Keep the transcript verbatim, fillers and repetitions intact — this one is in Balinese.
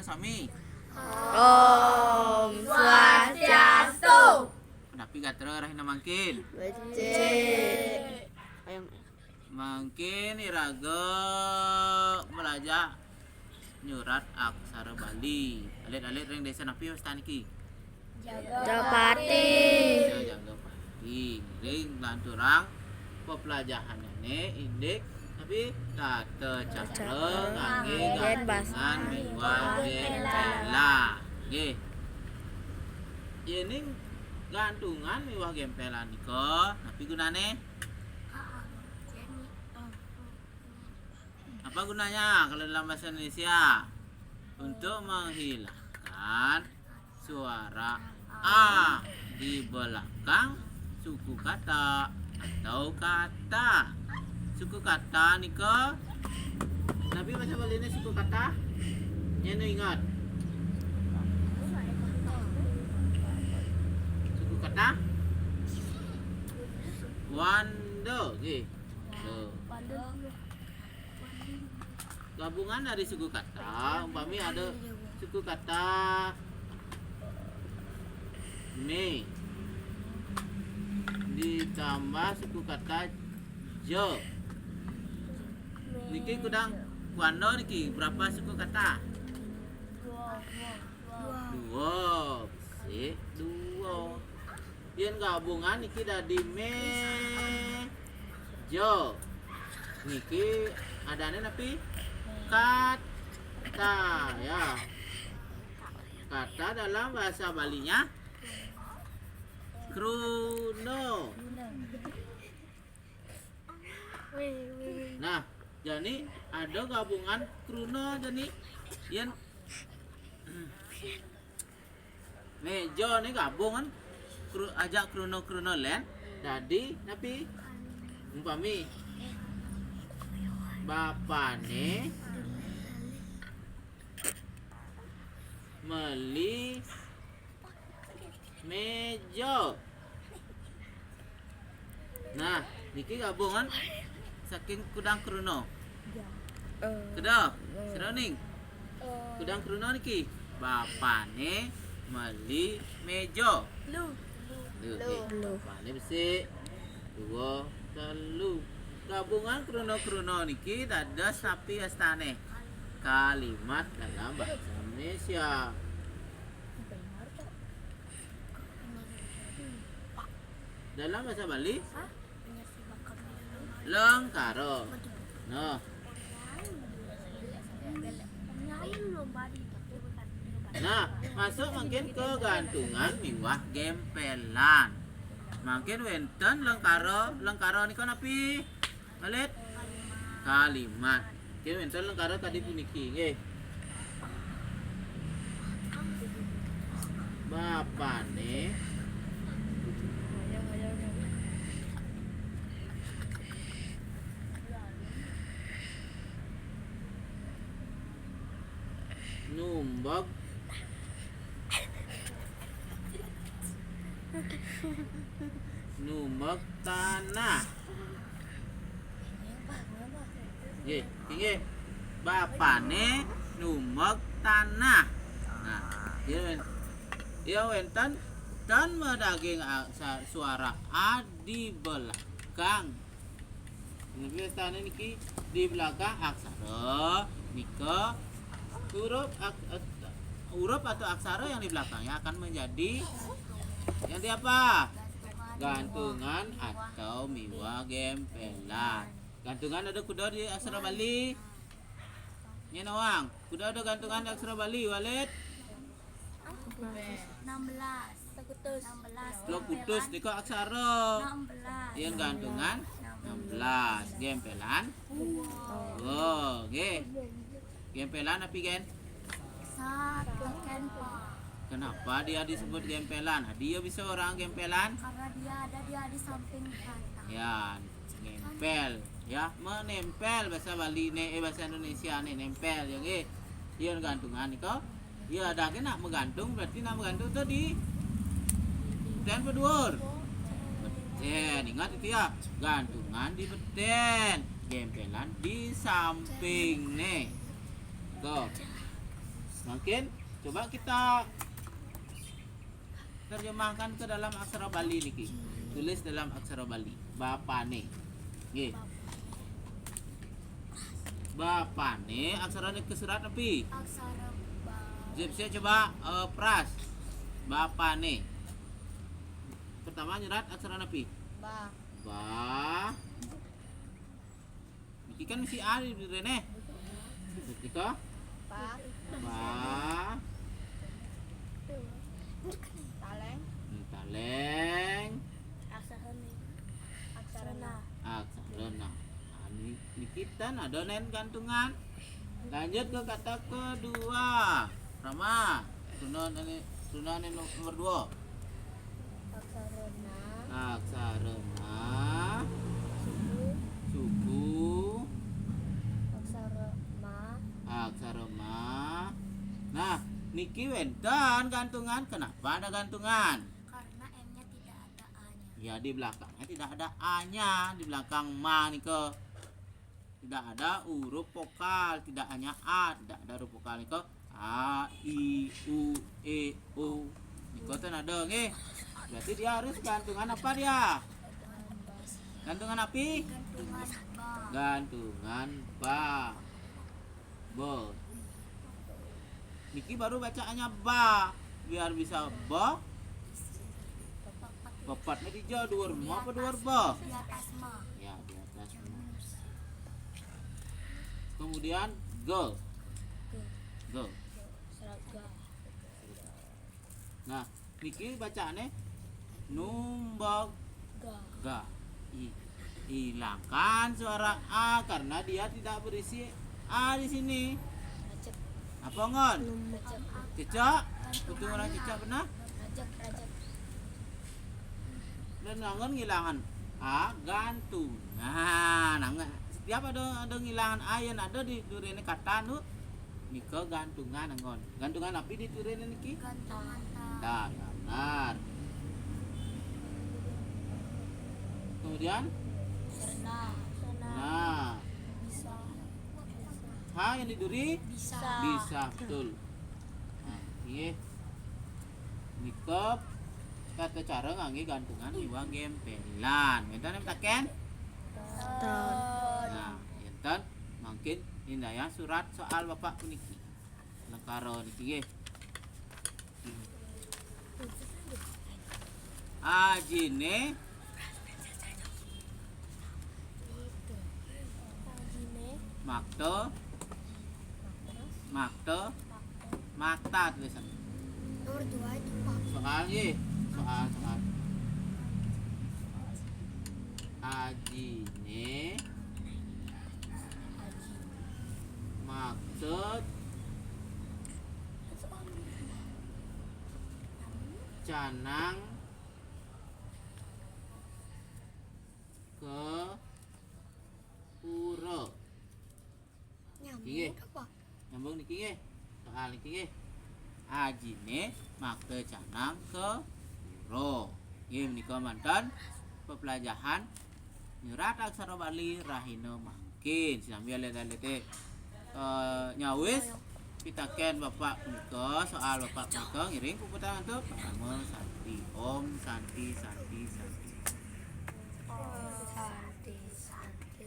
Sami. Om Swastiastu. Napi gatra rahina mangkin? Becik. Mangkin iraga malajah nyurat aksara Bali. Alit-alit ring desa napi wastan niki? Japati. Desa Jagapati. Ring lanturang pepelajahanane indik napi tata cara ngangge gantungan miwah gempelan. Nggih. Yening gantungan miwah gempelan nika napi gunane? Apa gunanya kalau dalam bahasa Indonesia? Untuk menghilangkan suara a di belakang suku kata atau kata. Suku kata nika, napi bahasa Bali ini suku kata? Nyenu ingat. Suku kata? Wanda, nggih. Tuh. Gabungan dari suku kata, umpami ada suku kata me ditambah suku kata jo. Niki kudang wanda niki berapa suku kata? Dua. Dua. Besik dua. Yen gabungan niki dadi meja. Niki adane napi? Kata, ya. Kata dalam bahasa Balinya kruna. Nah, jani ada gabungan kruna jani. Yen meja ni gabung kan kru, ajak kruna-kruna len dadi napi? Umpami bapane meli meja. Nah, niki gabungan saking kudang kruna. Kedah, sira ning. Kudang kruna niki bapane meli meja. Lu. Lu. Lu. Bapane besik. Dua, telu. Gabungan kruna-kruna niki dados napi astane? Kalimat dalam bahasa Indonesia. Dalam bahasa Bali? Lengkara. Nah. Nah, masuk mangkin ke gantungan miwah gempelan. Mangkin wenten lengkara, lengkara nika napi? Alit? Kalimat. Nggih, wenten lengkara kadi puniki, nggih. Bapane numbek numbek tanah. Nggih, inggih. Bapane numbek tanah. Nah, ya, ya wenten tan madaging a-, sa-, suara a di belakang. Niki astane niki di belakang aksara nika huruf ak-, at-, huruf atau aksara yang di belakangnya akan menjadi yang di apa? Gantungan atau miwa gempelan. Gantungan ada kuda di aksara Bali? Nyen awang, kuda ada gantungan di aksara Bali, Walid? Enam belas. Enam belas. Lo putus nika aksara. Enam belas. Yen gantungan enam belas. Gempelan? Dua. Oh, nggih. Gempelan api, Gen? Satu, Gen, Pak. Kenapa dia disebut gempelan? Nah, dia bisa orang gempelan? Karena dia ada, dia di samping kita. Ya, ngempel. Ya, menempel bahasa Bali ne, eh, bahasa Indonesia ne, nempel, ya, nggih. Yen gantungan nika, ya, adake nak magantung, berarti nak magantung tu di beten apa dhuwur? Beten. Ingat itu ya, gantungan di beten, gempelan di samping ne. Tuh. Mungkin coba kita terjemahkan ke dalam aksara Bali niki. Tulis dalam aksara Bali. Bapane. Nggih. Bapane aksara niki surat napi? Aksara ba. Jep, saya coba, eh, pras. Bapane. Pertama nyerat aksara napi? Ba. Ba. Niki kan misi A di rene. Niki to? Ba. Ba. Taleng. Hmm, taleng. Aksara ni. Aksara na. Aksara na. Ah, ni, niki ten ada nen gantungan. Lanjut ke kata kedua. Rama, tuna ni, tuna ni nomor dua. Aksara na. Aksara na. Suku. Suku. Aksara ma. Aksara ma. Nah, niki wenten gantungan. Kenapa ada gantungan? Karena M-nya tidak ada A-nya. Ya, di belakangnya tidak ada A-nya, di belakang ma nika. Tidak ada huruf vokal, tidak hanya A, tidak ada huruf vokal nika. A, I, U, E, O. Nika ten ada nggih. Berarti dia harus gantungan apa dia? Gantungan api? Gantungan ba. Gantungan ba. Ba. Niki baru bacaannya ba. Biar bisa ba. Pepatnya di ja, dua ma apa dua ba? Di atas ma. Ya, di atas ma. Kemudian ga. Ga. Nah, niki bacaannya numbaga. Ga. I-, hilangkan suara A karena dia tidak berisi A di sini. Rajek. Apa, Ngon? Rajek. Cecak? Betul orang cecak benar? Rajek, rajek. Dan Ngon ngilangan A, gantungan. Nah, nge-, setiap ada, ada ngilangan A yang ada di durene kata nu, nika gantungan, Ngon. Gantungan api di durene niki? Gantungan ta. Nah, benar. Kemudian? Serna. Nah. Bisa. Ha yang di duri? Bisa. Bisa, betul. Nah, nggih. Nika tata cara ngangge gantungan miwah gempelan. Wenten yang taken? Nah, enten mangkin indayang surat soal Bapak puniki. Lengkara niki nggih. Ajine makta, makta, makta tulisan. Nomor dua itu, Pak. Soal nggih, soal, soal. Ajine makta canang ke pura. Nyambung nggih. Apa? Nyambung niki nggih. Soal niki nggih. Ajine makta canang ke pura. Nggih, menika manten pepelajahan nyurat aksara Bali rahina mangkin. Sinambi alit-alite, eh, nyawis pitaken Bapak punika, soal Bapak punika ngiring puputang antuk parama santi. Om Santi Santi.